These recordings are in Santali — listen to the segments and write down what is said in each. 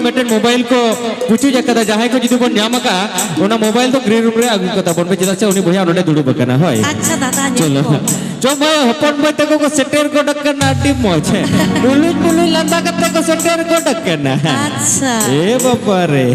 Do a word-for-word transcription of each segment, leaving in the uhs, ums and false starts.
ᱢᱤᱫᱴᱮᱱ ᱢᱳᱵᱟᱭᱤᱞ ᱠᱚ ᱯᱩᱪᱩᱡ ᱟᱠᱟᱫᱟ, ᱡᱟᱦᱟᱸᱭ ᱠᱚ ᱡᱩᱫᱤ ᱵᱚᱱ ᱧᱟᱢ ᱟᱠᱟᱫᱼᱟ, ᱚᱱᱟ ᱢᱳᱵᱟᱭᱤᱞ ᱫᱚ ᱜᱨᱤᱱ ᱨᱩᱢ ᱨᱮ ᱟᱹᱜᱩ ᱠᱟᱛᱟ ᱵᱚᱱ ᱯᱮ, ᱪᱮᱫᱟᱜ ᱥᱮ ᱩᱱᱤ ᱵᱚᱭᱦᱟ ᱱᱚᱰᱮ ᱫᱩᱲᱩᱵ ᱟᱠᱟᱱᱟ᱾ ᱦᱳᱭ᱾ ᱟᱪᱪᱷᱟ ᱫᱟᱫᱟ, ᱧᱮᱞ ᱪᱚᱞᱚ᱾ ᱠᱚᱢ᱾ ᱪᱚ ᱢᱟᱹᱭ, ᱦᱚᱯᱚᱱ ᱢᱟᱹᱭ ᱛᱟᱠᱚ ᱠᱚ ᱥᱮᱴᱮᱨ ᱜᱚᱫ ᱟᱠᱟᱱᱟ, ᱟᱹᱰᱤ ᱢᱚᱡᱽ᱾ ᱦᱮᱸ, ᱢᱩᱞᱩᱡ ᱢᱩᱞᱩᱡ ᱞᱟᱸᱫᱟ ᱠᱟᱛᱮ ᱠᱚ ᱥᱮᱴᱮᱨ ᱜᱚᱫ ᱟᱠᱟᱱᱟ᱾ ᱟᱪᱪᱷᱟ᱾ ᱮ ᱵᱟᱵᱟ ᱨᱮ᱾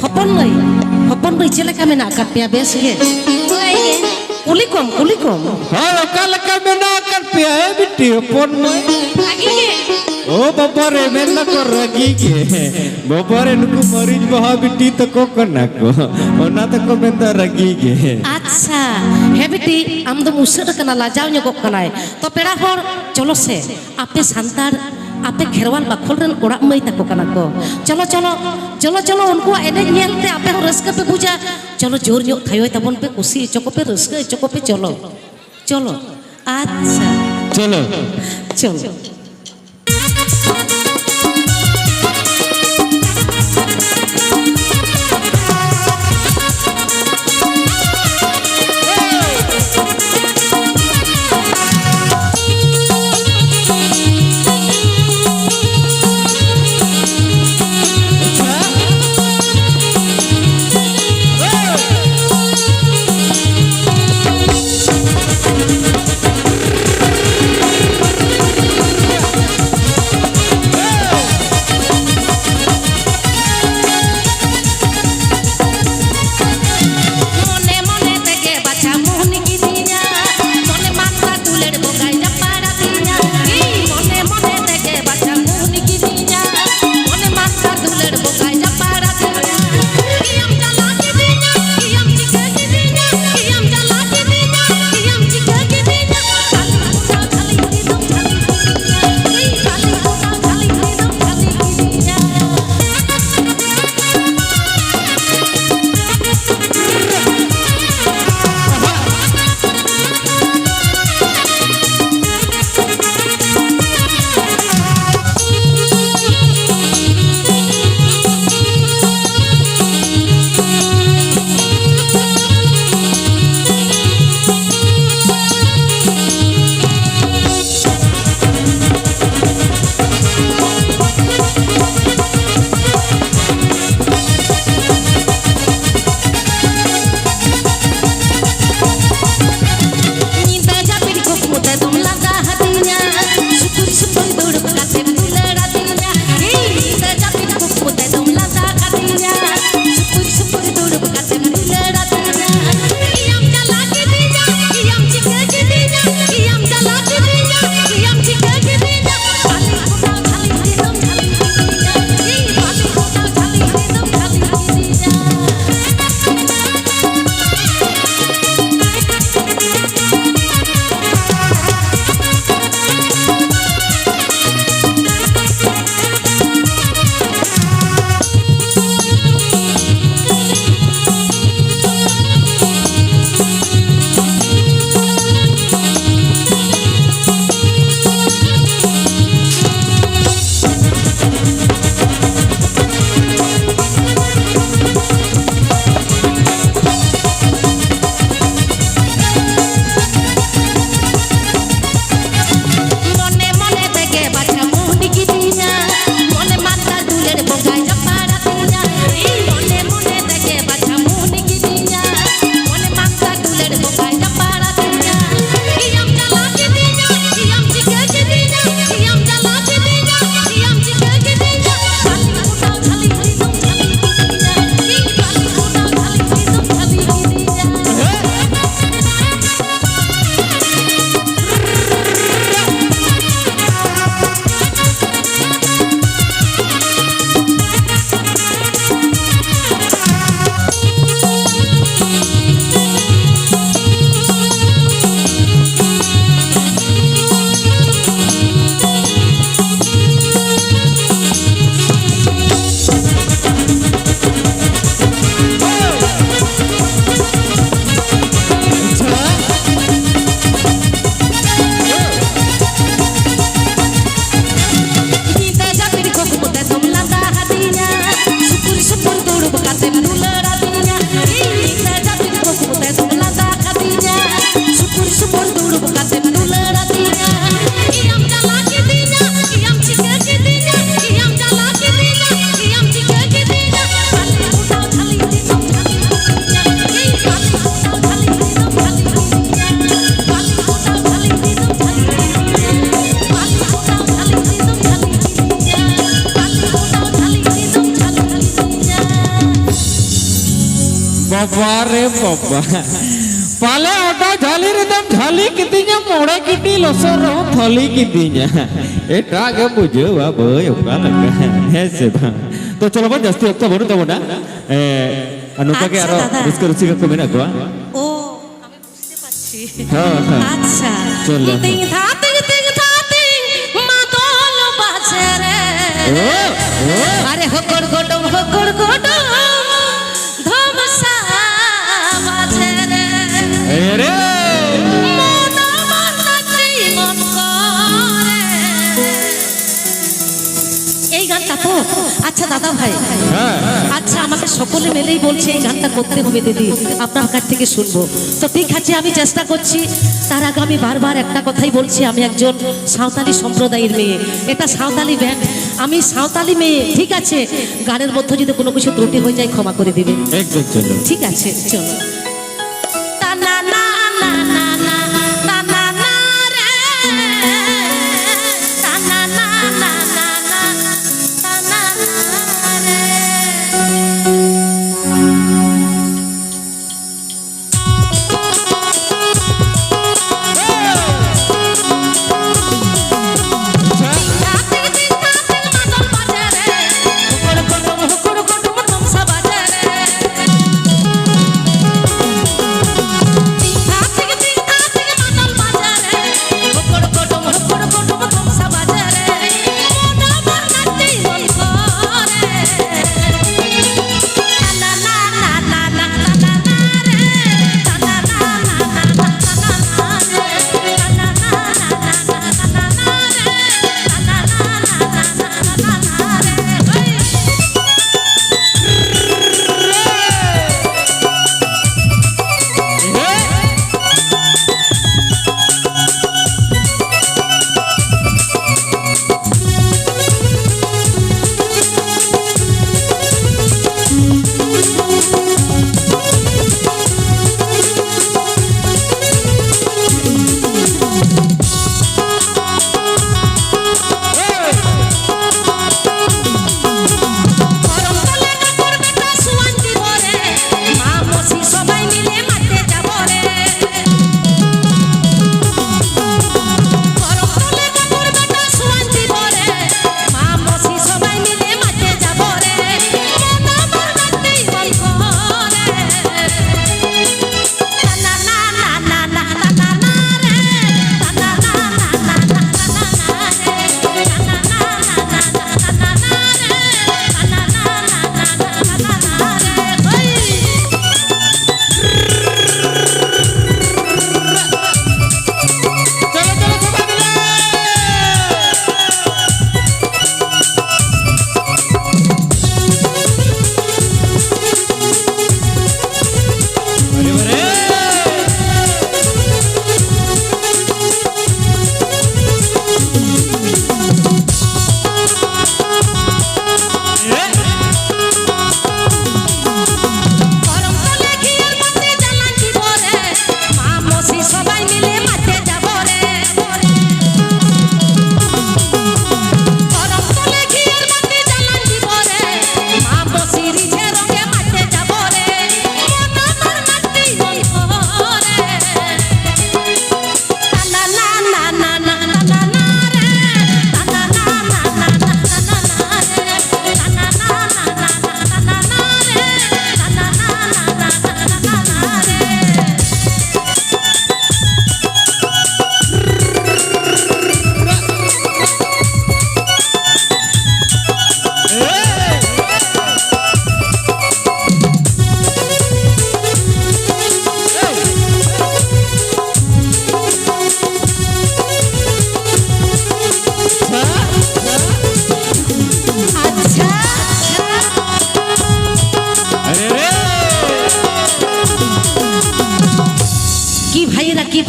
ᱦᱚᱯᱚᱱ ᱢᱟᱹᱭ, ᱦᱚᱯᱚᱱ ᱢᱟᱹᱭ, ᱪᱮᱫ ᱞᱮᱠᱟ ᱢᱮᱱᱟᱜ ᱟᱠᱟᱫ ᱯᱮᱭᱟ? ᱵᱮᱥ ᱜᱮ? ᱱᱟᱯᱟᱭ ᱜᱮ᱾ ᱠᱩᱞᱤ ᱠᱚᱢ, ᱠᱩᱞᱤ ᱠᱚᱢ᱾ ᱦᱳᱭ, ᱚᱠᱟ ᱞᱮᱠᱟ ᱢᱮᱱᱟᱜ ᱟᱠᱟᱫ ᱯᱮᱭᱟ, ᱮ ᱵᱤᱴᱤ ᱦᱚᱯᱚᱱ ᱢᱟᱹᱭ? ᱵᱷᱟᱜᱤ ᱜᱮ᱾ ᱳ ᱵᱟᱵᱟ ᱨᱮ, ᱢᱮᱱ ᱫᱟᱠᱚ ᱨᱟᱹᱜᱤ ᱜᱮ᱾ ᱵᱟᱵᱟ ᱨᱮ, ᱱᱩᱠᱩ ᱢᱟᱹᱨᱤᱪ ᱵᱟᱦᱟ ᱵᱤᱴᱤ ᱛᱟᱠᱚ ᱠᱟᱱᱟ ᱠᱚ, ᱚᱱᱟ ᱛᱮᱠᱚ ᱢᱮᱱᱫᱟ ᱨᱟᱹᱜᱤ ᱜᱮ᱾ ᱟᱪᱪᱷᱟ, ᱦᱮᱸ ᱵᱤᱴᱤ, ᱟᱢ ᱫᱚᱢ ᱩᱥᱟᱹᱫ ᱟᱠᱟᱱᱟ, ᱞᱟᱡᱟᱣ ᱧᱚᱜᱚᱜ ᱠᱟᱱᱟᱭ᱾ ᱛᱚ ᱯᱮᱲᱟ ᱦᱚᱲ, ᱪᱚᱞᱚ ᱥᱮ, ᱟᱯᱮ ᱥᱟᱱᱛᱟᱲ, ᱟᱯᱮ ᱠᱷᱮᱨᱣᱟᱞ ᱵᱟᱠᱷᱳᱞ ᱨᱮᱱ ᱚᱲᱟᱜ ᱢᱟᱹᱭ ᱛᱟᱠᱚ ᱠᱟᱱᱟ ᱠᱚ᱾ ᱪᱚᱞᱚ, ᱪᱚᱞᱚ, ᱪᱚᱞᱚ, ᱪᱚᱞᱚ, ᱩᱱᱠᱩᱣᱟᱜ ᱮᱱᱮᱡ ᱧᱮᱞ ᱛᱮ ᱟᱯᱮ ᱦᱚᱸ ᱨᱟᱹᱥᱠᱟᱹ ᱯᱮ ᱵᱩᱡᱟ᱾ ᱪᱚᱞᱚ, ᱡᱳᱨ ᱧᱚᱜ ᱛᱷᱟᱭᱚᱭ ᱛᱟᱵᱚᱱ ᱯᱮ, ᱠᱩᱥᱤ ᱦᱚᱪᱚ ᱠᱚᱯᱮ, ᱨᱟᱹᱥᱠᱟᱹ ᱦᱚᱪᱚ ᱠᱚᱯᱮ, ᱪᱚᱞᱚ, ᱪᱚᱞᱚ᱾ ᱟᱪᱪᱷᱟ᱾ ᱪᱚᱞᱚ᱾ ᱪᱚᱞᱚ᱾ ᱵᱟᱵᱟ ᱨᱮ ᱵᱟᱵᱟ, ᱯᱟᱞᱮ ᱚᱴᱟ ᱡᱷᱟᱹᱞᱤ ᱨᱮᱫᱚᱢ ᱡᱷᱟᱹᱞᱤ ᱠᱤᱫᱤᱧᱟ, ᱢᱚᱬᱮ ᱠᱤᱴᱤ ᱞᱚᱥᱚᱫ ᱨᱮᱦᱚᱸ ᱛᱷᱟᱹᱞᱤ ᱠᱤᱫᱤᱧᱟ᱾ ᱮᱴᱟᱜ ᱜᱮ ᱵᱩᱡᱷᱟᱹᱣᱟ ᱵᱟᱹᱭ ᱚᱠᱟ ᱞᱮᱠᱟ, ᱦᱮᱸ ᱥᱮ ᱵᱟᱝ? ᱛᱚ ᱪᱚᱞᱚ ᱵᱚᱱ, ᱡᱟᱹᱥᱛᱤ ᱚᱠᱛᱚ ᱵᱟᱹᱱᱩᱜ ᱛᱟᱵᱚᱱᱟ᱾ ᱮ, ᱟᱨ ᱱᱚᱝᱠᱟ ᱜᱮ ᱟᱪᱪᱷᱟ, ᱟᱨᱚ ᱫᱟᱫᱟ᱾ ᱨᱟᱹᱥᱠᱟᱹ ᱨᱩᱥᱤᱠᱟ ᱠᱚ ᱢᱮᱱᱟᱜ ᱠᱚᱣᱟ᱾ ᱚ, ᱟᱪᱪᱷᱟ᱾ ᱦᱮᱸ, ᱦᱮᱸ᱾ ᱟᱪᱪᱷᱟ᱾ ᱪᱚᱞᱚ᱾ ᱛᱤᱧ ᱛᱷᱟ ᱛᱤᱧ ᱛᱤᱧ ᱛᱷᱟ ᱛᱤᱧ ᱢᱟᱫᱚᱞ ᱵᱟᱡᱮ ᱨᱮ᱾ ᱳ, ᱳ᱾ ᱟᱨᱮ ᱦᱚᱠᱚᱲ ᱜᱚᱰᱚᱢ ᱦᱚᱠᱚᱲ ᱜᱚᱰᱚᱢ ᱫᱷᱚᱢᱥᱟ ᱵᱟᱡᱮ ᱨᱮ᱾ ᱮ ᱨᱮ᱾ ᱢᱚᱱ ᱢᱚᱱ ᱪᱤ ᱢᱚᱱ ᱠᱚᱨᱮ᱾ এই গানটা তো? আচ্ছা দাদা ভাই, হ্যাঁ। আচ্ছা, আমাকে সকলে মিলেই বলছে এই গানটা করতে হবে দিদি, আপনার কাছ থেকে শুনবো। তো ঠিক আছে, আমি চেষ্টা করছি। তার আগে আমি বারবার একটা কথাই বলছি, আমি একজন সাঁওতালি সম্প্রদায়ের মেয়ে, এটা সাঁওতালি ব্যান্ড, আমি সাঁওতালি মেয়ে, ঠিক আছে? গানের মধ্যে যদি কোনো কিছু ত্রুটি হয়ে যায়, ক্ষমা করে দিবেন। একদম চলো। ঠিক আছে, চলো। তানা না না না না, তানা না রে, তানা না না না না, তানা না রে।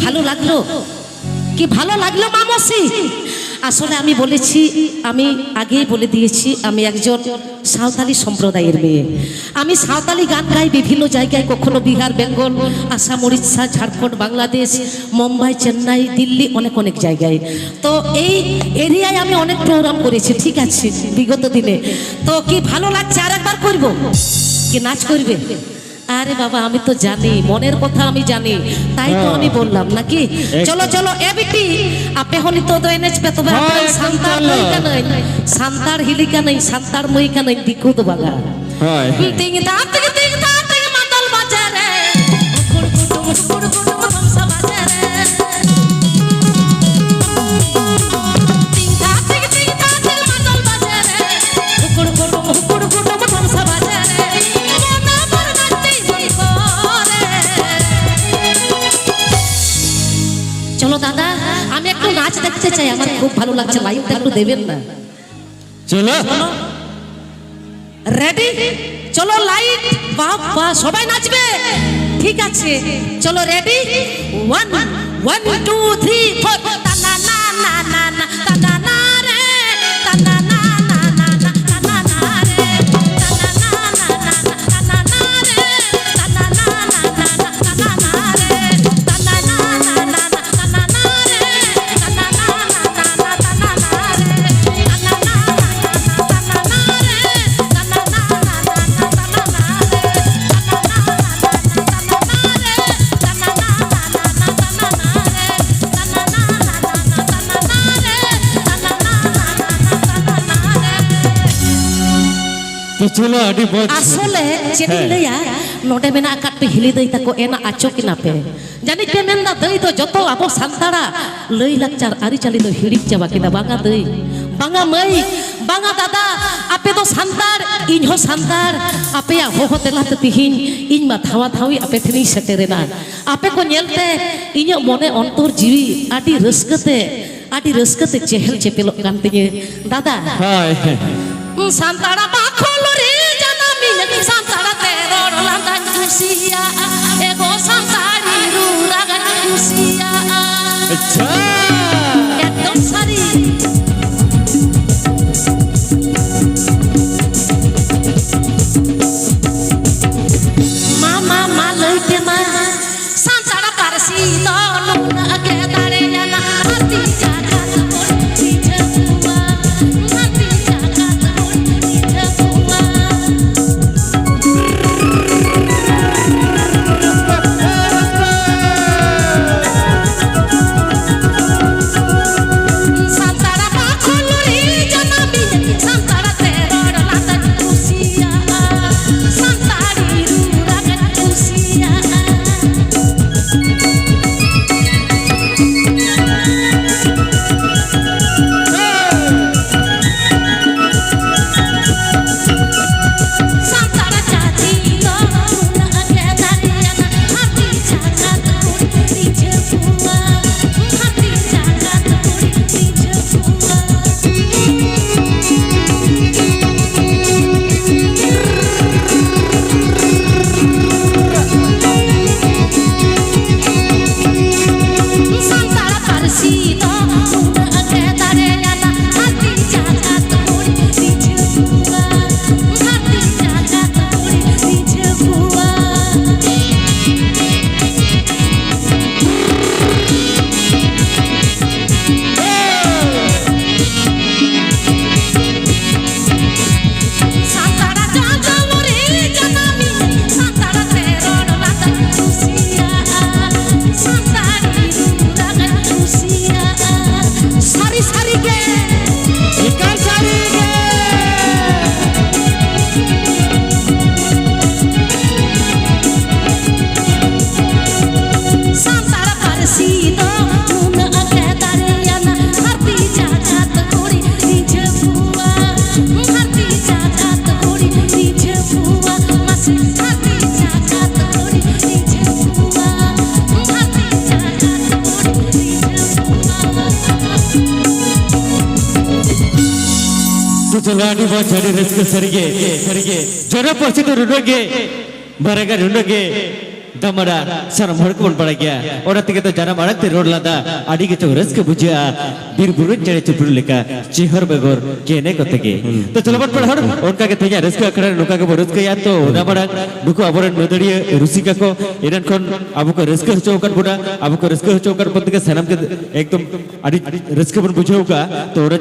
ভালো লাগলো? কি ভালো লাগলো মামসি? আসলে আমি বলেছি, আমি আগেই বলে দিয়েছি, আমি একজন সাঁওতালি সম্প্রদায়ের মেয়ে। আমি সাঁওতালি গান গাই বিভিন্ন জায়গায়, কখনো বিহার, বেঙ্গল, আসাম, উড়িষ্যা, ঝাড়খণ্ড, বাংলাদেশ, মুম্বাই, চেন্নাই, দিল্লি, অনেক অনেক জায়গায়। তো এই এরিয়ায় আমি অনেক প্রোগ্রাম করেছি, ঠিক আছে, বিগত দিনে। তো কি ভালো লাগছে, আর একবার করব? কি নাচ করবে? আরে বাবা, আমি তো জানি, মনের কথা আমি জানি, তাই তো আমি বললাম নাকি। চলো চলো, এ বিটি, ᱟᱯᱮ ᱦᱚᱸ ᱱᱤᱛᱚᱜ ᱫᱚ ᱮᱱᱮᱡ ᱯᱮ ᱛᱚᱵᱮ᱾ ᱟᱯᱮ ᱦᱚᱸ ᱥᱟᱱᱛᱟᱲ ᱢᱟᱹᱭ ᱠᱟᱹᱱᱟᱹᱧ, ᱥᱟᱱᱛᱟᱲ ᱦᱤᱞᱤ ᱠᱟᱹᱱᱟᱹᱧ, ᱥᱟᱱᱛᱟᱲ ᱢᱟᱹᱭ ᱠᱟᱹᱱᱟᱹᱧ, ᱫᱤᱠᱩ ᱫᱚ ᱵᱟᱝᱟ᱾ ᱦᱳᱭ, ᱦᱳᱭ᱾ ᱛᱤᱧ ᱛᱟ ᱛᱤᱧ ᱛᱟ ᱛᱤᱧ ᱢᱟᱫᱚᱞ ᱵᱟᱡᱮ ᱨᱮ, ᱦᱩᱠᱩᱲ ᱜᱩᱰᱩᱢ ᱦᱩᱠᱩᱲ ᱜᱩᱰᱩᱢ ᱫᱷᱚᱢᱥᱟ ᱵᱟᱡᱮ ᱨᱮ᱾ ᱛᱤᱧ ᱛᱟ ᱛᱤᱧ ᱛᱤᱧ ᱛᱟ ᱛᱤᱧ ᱢᱟᱫᱚᱞ ᱵᱟᱡᱮ ᱨᱮ, ᱦᱩᱠᱩᱲ ᱜᱩᱰᱩᱢ ᱦᱩᱠᱩᱲ ᱜᱩᱰᱩᱢ ᱫᱷᱚᱢᱥᱟ ᱵᱟᱡᱮ ᱨᱮ᱾ ᱢᱚᱱᱟ ᱵᱚᱨᱱᱟ ᱛᱤᱧ ᱠᱚᱨᱮ᱾ চলো দাদা, আমি একটু নাচ দেখতে চাই, আমার খুব ভালো লাগছে, লাইটটা একটু দেবেন না। চলো। রেডি? চলো লাইট, বাহ বাহ, সবাই নাচবে। ঠিক আছে, চলো ready, one, one, two, three, four. তানা না না না না, তানা না রে, তানা না না না না, তানা না রে, তানা না না না না, তানা না রে, তানা না না না না, তানা না রে, তানা না না না না। ᱟᱥᱚᱞᱮ ᱪᱮᱫ ᱤᱧ ᱞᱟᱹᱭᱟ, ᱱᱚᱰᱮ ᱢᱮᱱᱟᱜ ᱟᱠᱟᱫ ᱯᱮ ᱦᱤᱞᱤ ᱫᱟᱹᱭ ᱛᱟᱠᱚ, ᱮᱱᱟ ᱟᱪᱚᱠ ᱮᱱᱟ ᱯᱮ᱾ ᱡᱟᱹᱱᱤᱡ ᱯᱮ ᱢᱮᱱᱫᱟ, ᱫᱟᱹᱭ ᱫᱚ ᱡᱚᱛᱚ ᱟᱵᱚ ᱥᱟᱱᱛᱟᱲᱟᱜ ᱞᱟᱹᱭ ᱞᱟᱠᱪᱟᱨ ᱟᱹᱨᱤᱪᱟᱹᱞᱤ ᱫᱚ ᱦᱤᱲᱤᱧ ᱪᱟᱵᱟ ᱠᱮᱫᱟ᱾ ᱵᱟᱝᱟ ᱫᱟᱹᱭ, ᱵᱟᱝᱟ ᱢᱟᱹᱭ, ᱵᱟᱝᱟ ᱫᱟᱫᱟ, ᱟᱯᱮ ᱫᱚ ᱥᱟᱱᱛᱟᱲ, ᱤᱧ ᱦᱚᱸ ᱥᱟᱱᱛᱟᱲ᱾ ᱟᱯᱮᱭᱟᱜ ᱦᱚᱦᱚ ᱛᱮᱞᱟᱛᱮ ᱛᱤᱦᱤᱧ ᱤᱧ ᱢᱟ ᱫᱷᱟᱣᱟ ᱫᱷᱟᱣᱤ ᱟᱯᱮ ᱴᱷᱮᱱᱤᱧ ᱥᱮᱴᱮᱨᱮᱱᱟ᱾ ᱟᱯᱮ ᱠᱚ ᱧᱮᱞᱛᱮ ᱤᱧᱟᱹᱜ ᱢᱚᱱᱮ ᱚᱱᱛᱚᱨ ᱡᱤᱣᱤ ᱟᱹᱰᱤ ᱨᱟᱹᱥᱠᱟᱹᱛᱮ, ᱟᱹᱰᱤ ᱨᱟᱹᱥᱠᱟᱹᱛᱮ ᱪᱮᱦᱮᱞ ᱪᱮᱯᱮᱞᱚᱜ ᱠᱟᱱ ᱛᱤᱧᱟᱹ᱾ ᱫᱟᱫᱟ, ᱦᱳᱭ᱾ ᱥᱟᱱᱛᱟᱲ ᱵᱟᱠᱷᱳᱞ ᱨᱮ ᱡᱟᱱᱟᱢᱤᱧ, ᱥᱟᱱᱛᱟᱲ ᱛᱮ ᱨᱚᱲ ᱞᱟᱸᱫᱟᱧ ᱠᱩᱥᱤᱭᱟᱜᱼᱟ᱾ ᱮᱜᱳ ᱥᱟᱱᱛᱟᱲᱤ ᱨᱩ ᱨᱟᱜᱟᱧ ᱠᱩᱥᱤᱭᱟᱜᱼᱟ᱾ ᱮᱠᱫᱚᱢ ᱥᱟᱹᱨᱤ᱾ ᱢᱟ, ᱢᱟ, ᱢᱟ ᱞᱟᱹᱭ ᱯᱮ ᱢᱟ, ᱥᱟᱱᱛᱟᱲ ᱯᱟᱹᱨᱥᱤ ᱫᱚ ᱱᱩᱱᱟᱹᱜ ᱜᱮ ᱫᱟᱲᱮᱭᱟᱱᱟ, ᱦᱟᱹᱛᱤ ᱡᱟᱠᱟᱛ ᱵᱚᱱ ᱨᱤᱡᱷᱟᱹᱣ ᱠᱚᱣᱟ, ᱦᱟᱹᱛᱤ ᱡᱟᱠᱟᱛ ᱵᱚᱱ ᱨᱤᱡᱷᱟᱹᱣ ᱠᱚᱣᱟ᱾ ᱥᱟᱱᱛᱟᱲ ᱵᱟᱠᱷᱳᱞ ᱨᱮ ᱡᱟᱱᱟᱢᱤᱧ, ᱥᱟᱱᱛᱟᱲ ᱛᱮ ᱨᱚᱲ ᱞᱟᱸᱫᱟᱧ ᱠᱩᱥᱤᱭᱟᱜᱼᱟ, ᱥᱟᱱᱛᱟᱲᱤ ᱨᱩ ᱨᱟᱜᱟᱧ ᱠᱩᱥᱤᱭᱟᱜᱼᱟ᱾ ᱥᱟᱱᱛᱟᱲ ᱡᱟᱹᱛᱤ ᱫᱚ ᱱᱩᱱᱟᱹᱜ ᱜᱮ ᱫᱟᱲᱮᱭᱟᱱᱟ, ᱦᱟᱹᱛᱤ ᱡᱟᱠᱟᱛ ᱠᱩᱲᱤ ᱨᱤᱡᱷᱟᱹᱣ ᱠᱚᱣᱟ, ᱦᱟᱹᱛᱤ ᱡᱟᱠᱟᱛ ᱠᱩᱲᱤ ᱨᱤᱡᱷᱟᱹᱣ ᱠᱚᱣᱟ᱾ ᱥᱟᱱᱛᱟᱲ ᱯᱟᱹᱨᱥᱤ ᱫᱚ ᱱᱩᱱᱟᱹᱜ ᱜᱮ ᱫᱟᱲᱮᱭᱟᱱᱟ, ᱦᱟᱹᱛᱤ ᱡᱟᱠᱟᱛ ᱠᱩᱲᱤ ᱨᱤᱡᱷᱟᱹᱣ ᱠᱚᱣᱟ, ᱦᱟᱹᱛᱤ ᱡᱟᱠᱟᱛ ᱠᱩᱲᱤ ᱨᱤᱡᱷᱟᱹᱣ ᱠᱚᱣᱟ᱾ ᱥᱟᱱᱛᱟᱲ ᱡᱟᱱᱟᱢ ᱨᱮ ᱡᱟᱱᱟᱢᱤᱧ, ᱥᱟᱱᱛᱟᱲ ᱛᱮ ᱨᱚᱲ ᱞᱟᱸᱫᱟᱧ ᱠᱩᱥᱤᱭᱟᱜᱼᱟ, ᱥᱟᱱᱛᱟᱲᱤ ᱨᱩ ᱨᱟᱜᱟᱧ ᱠᱩᱥᱤᱭᱟᱜᱼᱟ᱾ ᱥᱟᱹᱨᱤ ᱥᱟᱹᱨᱤ ᱜᱮ, ᱮᱠᱟᱞ ᱥᱟᱹᱨᱤ ᱜᱮ᱾ ᱥᱟᱱᱛᱟᱲ ᱯᱟᱹᱨᱥᱤ ᱫᱚ ᱱᱩᱱᱟᱹᱜ ᱜᱮ ᱫᱟᱲᱮᱭᱟᱱᱟ, ᱦᱟᱹᱛᱤ ᱡᱟᱠᱟᱛ ᱠᱩᱲᱤ ᱨᱤᱡᱷᱟᱹᱣ ᱠᱚᱣᱟ, ᱦᱟᱹᱛᱤ ᱡᱟᱠᱟᱛ ᱠᱩᱲᱤ ᱨᱤᱡᱷᱟᱹᱣ ᱠᱚᱣᱟ, ᱢᱟᱥᱮ ᱦᱟᱹᱛᱤ ᱡᱟᱠᱟᱛ ᱠᱩᱲᱤ ᱨᱤᱡᱷᱟᱹᱣ ᱠᱚᱣᱟ, ᱦᱟᱹᱛᱤ ᱡᱟᱠᱟᱛ ᱠᱩᱲᱤ ᱨᱤᱡᱷᱟᱹᱣ ᱠᱚᱣᱟ᱾ ᱛᱚ ᱪᱚᱞᱚ, ᱟᱹᱰᱤ ᱢᱚᱡᱽ, ᱟᱹᱰᱤ ᱨᱟᱹᱥᱠᱟᱹ ᱥᱟᱹᱨᱤᱜᱮ, ᱥᱟᱹᱨᱤᱜᱮ᱾ ᱡᱚᱱᱚᱜ ᱯᱟᱹᱨᱥᱤ ᱫᱚ ᱱᱩᱱᱟᱹᱜ ᱜᱮ ᱢᱟᱨᱟᱝᱟ, ᱱᱩᱱᱟᱹᱜ ᱜᱮ ᱡᱟᱱᱟᱢ ᱟᱲᱟᱝ ᱥᱟᱱᱟᱢ ᱦᱚᱲ ᱠᱚᱵᱚᱱ ᱵᱟᱲᱟᱭ ᱜᱮᱭᱟ᱾ ᱚᱱᱟ ᱛᱮᱜᱮ ᱛᱚ ᱡᱟᱱᱟᱢ ᱟᱲᱟᱝ ᱛᱮ ᱨᱚᱲ ᱞᱟᱸᱫᱟ ᱟᱹᱰᱤ ᱜᱮᱪᱚ ᱨᱟᱹᱥᱠᱟᱹ ᱵᱩᱡᱷᱟᱹᱜᱼᱟ᱾ ᱵᱤᱨ ᱵᱩᱨᱩ ᱪᱮᱬᱮ ᱪᱤᱯᱨᱩ ᱞᱮᱠᱟ ᱪᱮᱦᱚᱨ ᱵᱮᱜᱚᱨ ᱠᱮᱱᱮ ᱠᱚᱛᱮ ᱜᱮ᱾ ᱛᱚ ᱪᱚᱞᱚ ᱵᱚᱱ ᱯᱟᱲᱦᱟᱣ, ᱚᱱᱠᱟ ᱜᱮ ᱛᱮᱦᱮᱧᱟᱜ ᱨᱟᱹᱥᱠᱟᱹ ᱟᱠᱷᱲᱟ ᱨᱮ ᱱᱚᱝᱠᱟ ᱜᱮᱵᱚᱱ ᱨᱟᱹᱥᱠᱟᱹᱭᱟ᱾ ᱛᱚ ᱚᱱᱟ ᱢᱟᱲᱟᱝ ᱱᱩᱠᱩ ᱟᱵᱚᱨᱮᱱ ᱢᱟᱹᱫᱟᱹᱲᱤᱭᱟᱹ ᱨᱩᱥᱤᱠᱟ ᱠᱚ ᱮᱱᱟᱱ ᱠᱷᱚᱱ ᱟᱵᱚ ᱠᱚ ᱨᱟᱹᱥᱠᱟᱹ ᱦᱚᱪᱚ ᱟᱠᱟᱫ ᱵᱚᱱᱟ, ᱟᱵᱚ ᱠᱚ ᱨᱟᱹᱥᱠᱟᱹ ᱦᱚᱪᱚ ᱟᱠᱟᱫ ᱵᱚᱱ ᱛᱮᱜᱮ ᱥᱟᱱᱟᱢ ᱜᱮ ᱮᱠᱫᱚᱢ ᱟᱹᱰᱤ ᱨᱟᱹᱥᱠᱟᱹ ᱵᱚᱱ ᱵᱩᱡᱷᱟᱹᱣ ᱠᱟᱜᱼᱟ᱾ ᱛᱚ ᱚᱱᱟ